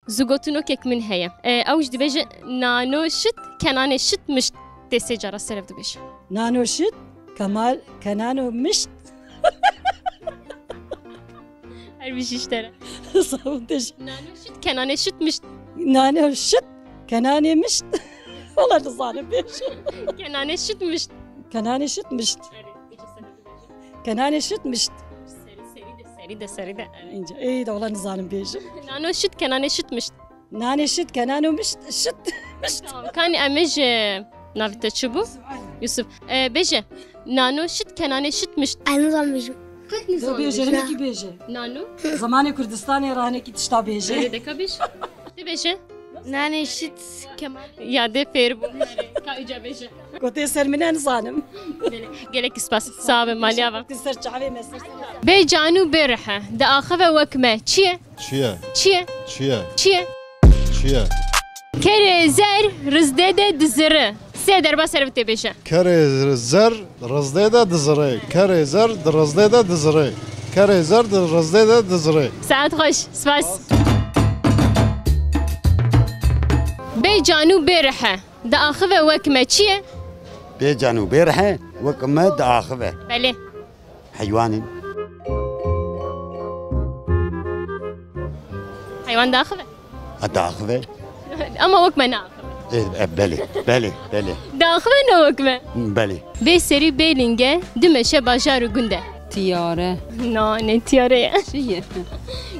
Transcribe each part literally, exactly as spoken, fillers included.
Zu gotinokek min heye. E, ew jî dibêje, nano şit, kenanê şit mişt. Tê sê cara ser hev dibêje. Nano şit, kemal, kenano mişt. Her bijî ji te re. Sağ ol, teşekkür. Nano şit, kenanê şit mişt. Nano şit, kenanê mişt. Wala nizanim bêjim. Kenanê şit mişt. Kenanê şit mişt. Erê, îca ser hev dibêje. Kenanê şit mişt. Serî, serî de, serî de, serî de. Erê. Înce. Ey de wala nizanim bêjim. Nano şit, kenanê şit mişt. Nanê şit, kenano mişt, şit, mişt. Tamam, kanî em ê ji navê te çi bû? Yusuf. E, bêje, nano şit, kenanê şit mişt. Ez nizanim bêjim. Qet nizanim bêjim. Bêje, hinekî bêje. Nano? Zemanê Kurdistanê re hinekî tişta bêje. Erê, deka bêje. Ti bêje? Nanê şit, kemal. Ya dê fêr bû. Ka îca bêje. Gotê ser min e nizanim. Gelek, gelek spas. Sağ be, maliya ve. Ser çavê me ser. Bê can û bê rihe, diaxive wek me. Çi ye? Çi ye? Çi ye? Çi ye? Çi ye? Çi ye? Kerê zer rizdê de diziri. Sê derba ser bi tê bêje. Kerê zer rizdê de diziri. Kerê zer di rizdê de diziri. Kerê zer di rizdê de diziri. Saet xweş. Spas. Bê can û bê rihe. Diaxive wek me çi ye? Bê can û bê rihe wek me diaxive. Belê. Heywanên. Heywan diaxive? Ha, diaxive. Ama wek me naaxive. E, e, belê, belê, belê. Diaxive ne wek me? Belê. Bê serî bê linge, dimeşe bajar û gund e. Tiyare. Na, ne tiyare ye. Çi ye?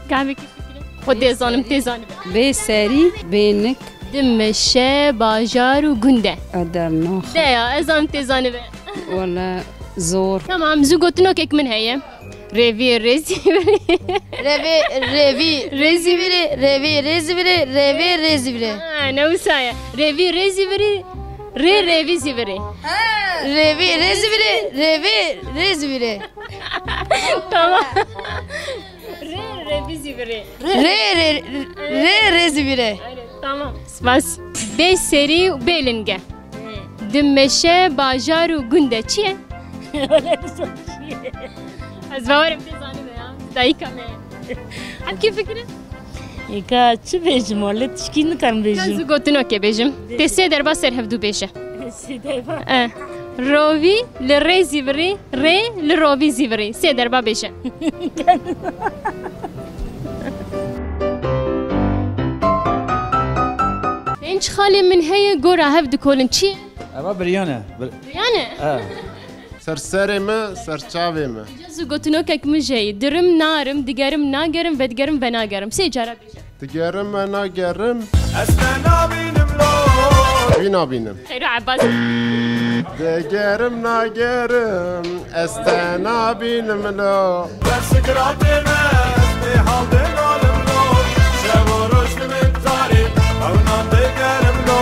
Kahvekî fikre. Xwedê zanim tê zanibe. Bê serî, bê nik. Dimeşe bajar û gund e. E, dernax. De ya, ez zanim tê zanibe. Wala zor. Tamam, zu gotinokek min heye. Rêvî, rêzî. Rêvê, rêvî, rêzî virê, rêvê, rêzî virê, rêvê, rêzî virê. Ha, ne wisa ye. Rêvî, rêzî virê, rê, rêvî, zî virê. Rêvî, rêzî virê, rêvê, rêzî virê. Tamam. Rê, rêvî, zî virê. Rê, rê, rê, rêzî virê. Aynen, tamam. Spas. Bê serî û bê linge. Dimeşe bajar û gund e. Çi ye? Ez bawerim tê zanibe ya. Dayika me. Hemkî fikir e? Êka çi bêjim, wele tişkî nikarim bêjim. Ez gotinokê bêjim. Tê sê derba ser hevdû bêje. Sê derba? E. Rovî li rê zîvirî, rê li rovî zîvirî. Sê derba bêje. Pênc xalê min heye, gora hev dikolin. Çi ye? Eva biriyane. Bir- Biriyane? E. Ser serê me, ser çavê me. Îca zu gotinokek min jê ye. Dirim, narim, digerim, nagerim, vedigerim, venagerim. Sê cara bêje. Digerim, venagerim. Ez te nabînim lo. Wî nabînim. Xeyro Ebbas. Digerim, nagerim. Ez te nabînim lo. Ber sikratê me, ez bê hal de nalim lo. Şev û roj dimin tarî, xewnan digerim lo.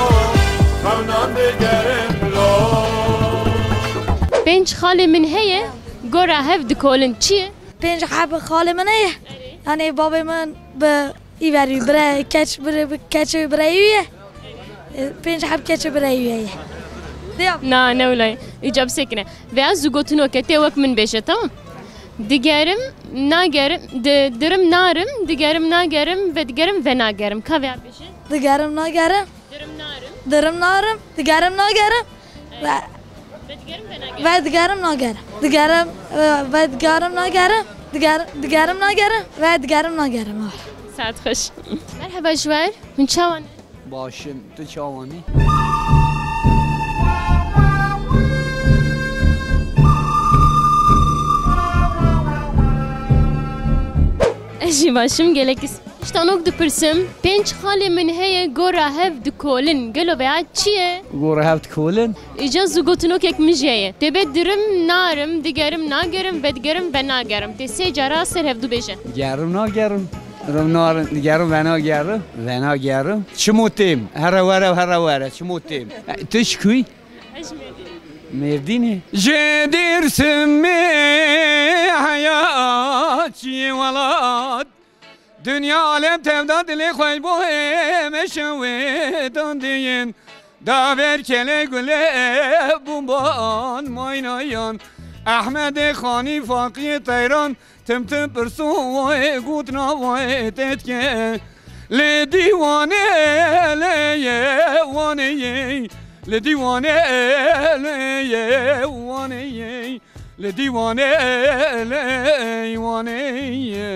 Xewnan digerim lo. Pênc xalê min heye, gora hev dikolin. Çi ye? Pênc heb xalê min heye. Erê. Yanî bavê min bi Îverî bire, keç bire, keç bireyî ye. E, pênc heb keç bireyî ye. Diya. Na, ne wila ye. Îca bisekine. Veya zu gotinokê tê wek min bêje, tamam? Digerim, nagerim, di-, dirim narim, digerim nagerim, vedigerim venagerim. Ka veya bêje? Digerim nagerim. Dirim narim. Dirim narim, digerim nagerim. Ve, vedigerim ve nagerim. Vedigerim nagerim. Digerim, e, vedigerim nagerim. Diger-, digerim nagerim. Vedigerim nagerim. Saet xweş. Merheba ji we. Hûn çawa ne? Baş in. Tu çawa ne? Ez jî baş im, gelekî Ji te nok dipirsim, pênc xalê min heye, gora hev dikolin. Gelo veya çi ye? Gora hev dikolin? Îca zu gotinokek min jê ye. Tê be dirim, narim, digerim, nagerim, vedigerim, venagerim. Tê sê cara ser hevdû bêje. Gerim, nagerim. Rim, narim, digerim, venagerim, venagerim. Çimo têm. Here were, here were. Çimo têm. E, tu ji kuî? Ez ji Mêrdînê. Mêrdînê. Ji Dêrsimê heya çiyê welat. Dinya alem tevda dilê xwe bo hême şewê dandiyên. Daver kele gule bû ban maynayan. Ehmedê Xanî Faqiyê Teyran tim tim pirso wê gotina wê te dike. Li dîwanê lê ye wanê ye, li dîwanê lê ye wanê ye, li dîwanê lê wanê ye.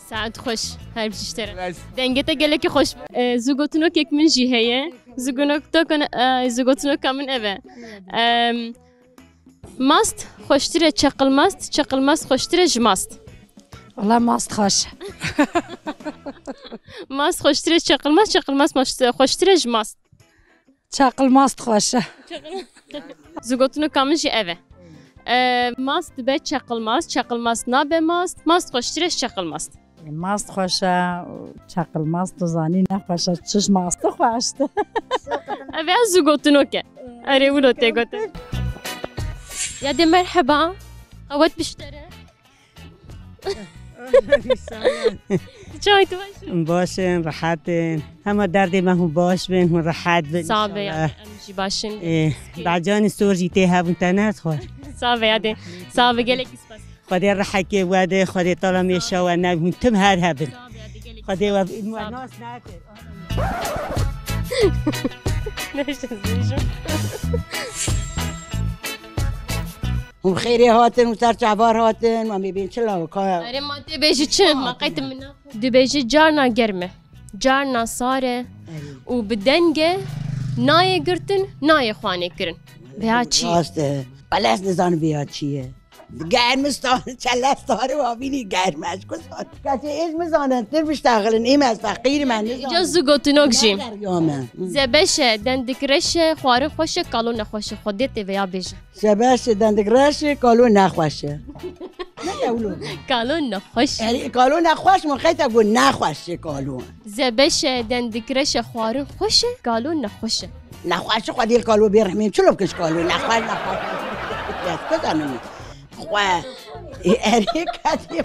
Saet xweş, her bijî ji te re. Res. Dengê te gelekî xweş. E, zû gotinokek min jî heye. Zû gonok-, to kon-, e, zû gotinoka min ev e. Em, Mast xweştir e çeqil mast, çeqil mast xweştir e ji mast. Wala mast xweş. Mast xweştir e çeqil mast, çeqil mast xweştir e ji mast. Çeqil mast xweş e. Zû gotinoka min jî ev e. E, mast dibe çeqil mast, çeqil mast nabe mast, mast xweştir e ji çeqil mast. Mast xweş e, çeqil mast tu zanî ne xweş e, çiş mast xweş e. Ev ya zû gotinok e. Erê, wilo tê gotin. Ya de merheba. Qewet biştere. Çay tu baş? Baş in, rehet in. Hema derdê me hûn baş bin, hûn rehet bin. Sağ be ya, inşallah. Em jî baş in. Ee, bacanî sor jî tê hebûn te ne xwe. Sağ be ya de. Sağ be, gelek spas. Xwedê rehekê we de, Xwedê tala mêşa we ne, hûn tim her hebin. Xwedê we nas nake. Hûn xêrê hatin, hûn ser çavar hatin, ma me bên çi lawika. Erê, ma tê bêjî çi? Ma qeyt min na. Dibêjî carna germ e, carna sar e û bi deng e, nayê girtin, nayê xwanê kirin. Vêya çi ye? Rast e. Wele ez nizanim vêya çi ye. Germistan, çele starê wa bînî germ e. Ji ku sar? Kesê êj nizanin, tir biştexilin, êm ez feqîr me, nizanim. Îca zû gotinok jî. Ne derya me. Zebeş e, dendik reş e, xwarin xweş e, kalo nexweş e. Xwedê tê vêya bêje. Zebeş e, dendik reş e, kalo nexweş e. Ne ewlo? Kalo nexweş e. Erê, kalo nexweş, min qeyta got nexweş e kalo. Zebeş e, dendik reş e, xwarin xweş e, kalo nexweş e. Nexweş e, Xwedê li kalo bê rehmê, çilo bikin ji kalo, nexweş, nexweş. Ez bizanim. Xwe. Ê, erê, kesê me.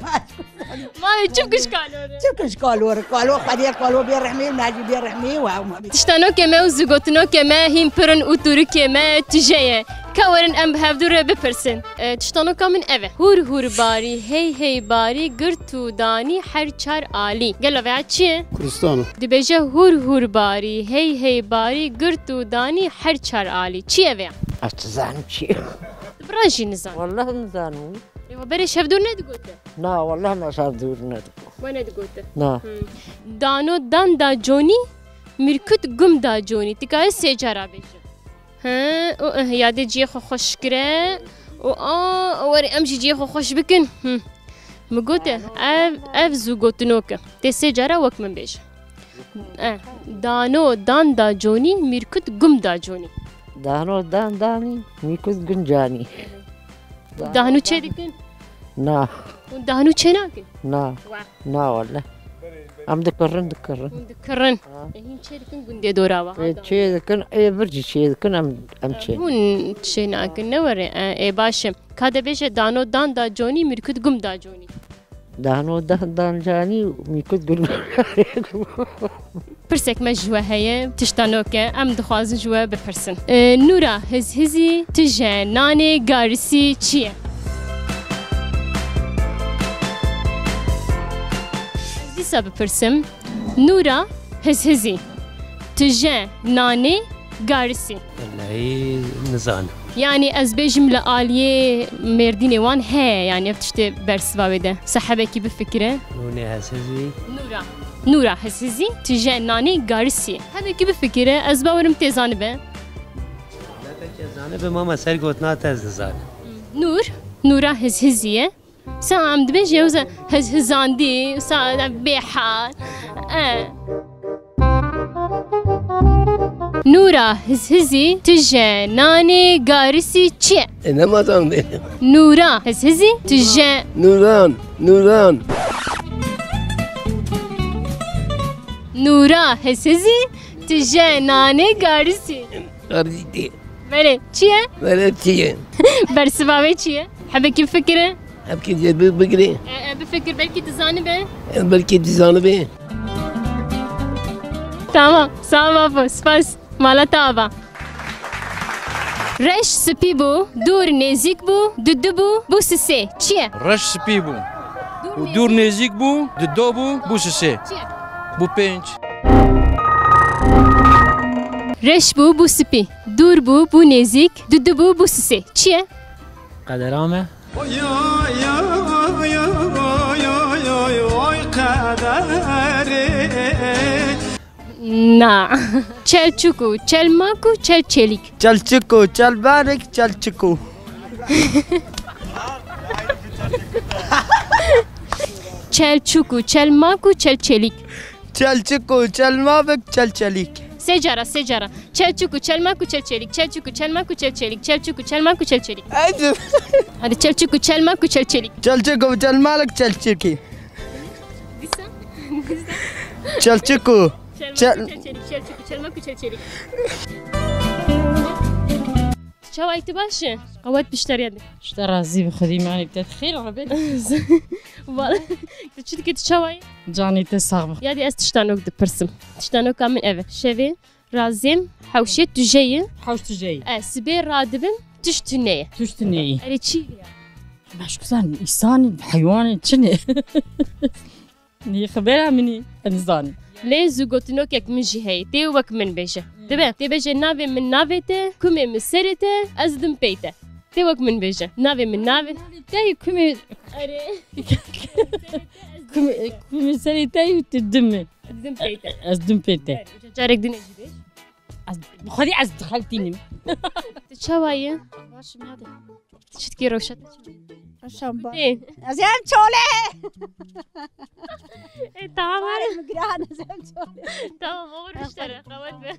Ma çi bikin ji kalo re? Çi bikin ji kalo re? Kalo, Xwedê li kalo bê rehmê, me jî bê rehmê, û ew ma bê. Tiştanokê me û zûgotinokê me hîn pir in û tûrikê me tije ye. Ka werin em bi hevdû re bipirsin. E, tiştanoka min ev e. Hûr hûr barî, hey hey barî, girt û danî her çar alî. Gelo veya çi ye? Kurdistan. Dibêje hûr hûr barî, hey hey barî, girt û danî her çar alî. Çi ye veya? Ez dizanim çi ye. Tu bi rast jî nizan. Wallahî nizanim. Ê, we berê şevdûr nedigote? Na, wallahî me şevdûr nedigot. We nedigote? Na. Hmm. Dano dan da conî, mîrkut gum da conî. Dikare sê cara bêje. He, û, eh, ya dê ciyê xwe xweş kire. Û a, were em jî ciyê xwe xweş bikin. Hı. Min gote, ev, ev zû gotinok e. Tê sê cara wek min bêje. Eh, dano dan da conî, mîrkut gum da conî. Dano dan danî, mîrkut gum canî. Dahnû çê dikin? Na. Hûn dahnû çê nakin? Na. Wah. Na wele. Em dikirin, dikirin. Hûn dikirin. Ha. E, hîn çê dikin gundê dora we, ha, Ê, çê dikin, ê vir jî çê dikin, em, em çê. Hûn çê nakin, ne were? E, ê, baş e. Ka de bêje dano dan da conî, mîrkut gum da conî. Dano dan dan canî, mîrkut gum. Pirsek me ji we heye, tişta nû ke, em dixwazin ji we bipirsin. E, Nûra Hizhizî, tije nanê garisî çi ye? Ez dîsa bipirsim. Nûra Hizhizî, tije nanê garisî. Wellahî nizanim. Yanî ez bêjim li aliyê Mêrdînê wan heye, yanî ev tiştê bersiva wê de. Sehebekî bifikire. Nûnê Hizhizî. Nûra. Nûra Hizhizî, tije nanê garisî. Hebekî bifikire, ez bawerim tê zanibe. Ne pek ez zanibe, ama ser gotina te ez dizanim. Nûr, Nûra Hizhizî ye. Sa em dibêjin, ew ze hizhizandî, sa bêhal. E. Nûra Hizhizî, tije nanê garisî çi ye? E, nema zan bê. Nûra Hizhizî, tije. Nûran, Nûran. Nûra Hizhizî, tije nanê garisî. Garisî. Belê, çi ye? Belê çi ye? Bersiva wê çi ye? Hebekî bifikire. Hebekî jê bi-, bigire. E, e, bifikir, belkî tu zanibe. E, belkî tu zanibe. Tamam, sağ ol babo, spas. Mala te ava. Reş spî bû, dûr nêzîk bû, didibû, bû sisê. Çi ye? Reş spî bû. Û dûr nêzîk bû, didibû, bû sisê. Çi ye? Bû pênc. Reş bû, bû spî. Dûr bû, bû nêzîk. Dudu bû, bû sisê. Çi ye? Qedera me. Na. Çelçûk û çelmak û çelçêlîk. Çelçik û çelbarik, çelçik û. Çelçûk û çelmak û çelçêlîk. Çelçik û çelmavik, çelçelîk. Sê cara, sê cara. Çelçûk û çelmak û çelçêlîk. Çelçûk û çelmak û çelçêlîk. Çelçûk û çelmak û çelçêlîk. Ecim. Hadi çelçûk û çelmak û çelçêlîk. Çelçik û çelmalik, çelçikî. Çelçik û. Çel- Çelçûk û çelmak û çelçêlîk. Çawayî, tu baş î? Qewet pişteriya de. Ji te razî bi, Xwedî malê te xêr be. Valla. Tu çi dikî, tu çawa yî? Canê te sax be. Ya dî ez tiştanok dipirsim. Tiştanoka min ev e. Şevê razêm hewşê tuje ye. Hewş tuje ye. Ez sibê radibim, tişt tune ye. Tişt tune ye. Erê çi ye? Meşkusan, însanî, heywanê, çi ne? Nî xibera min î, ez nizanim. Lê zû gotinokek min jî heye. Tê wek min bêje. Dibe, tê bêje navê min navê te, kumê min serê te, ez dim pey te. Tê wek min bêje. Navê min navê. Navê te yî, kumê. Erê. Kumê, kumê serê te yî, tu dim î. Ez dim pey te. Ez dim pey te. Erê, carek din jî bêj. Ez, xwedî ez dixeltînim. Tu çawa yî? Baş im, hadi. Çitkî rewşa te çi? Reşan baş. Ê. Ez em çole. E, tamam. Varê min giran, ez em çole. Tamam, olur işte. Qewet be.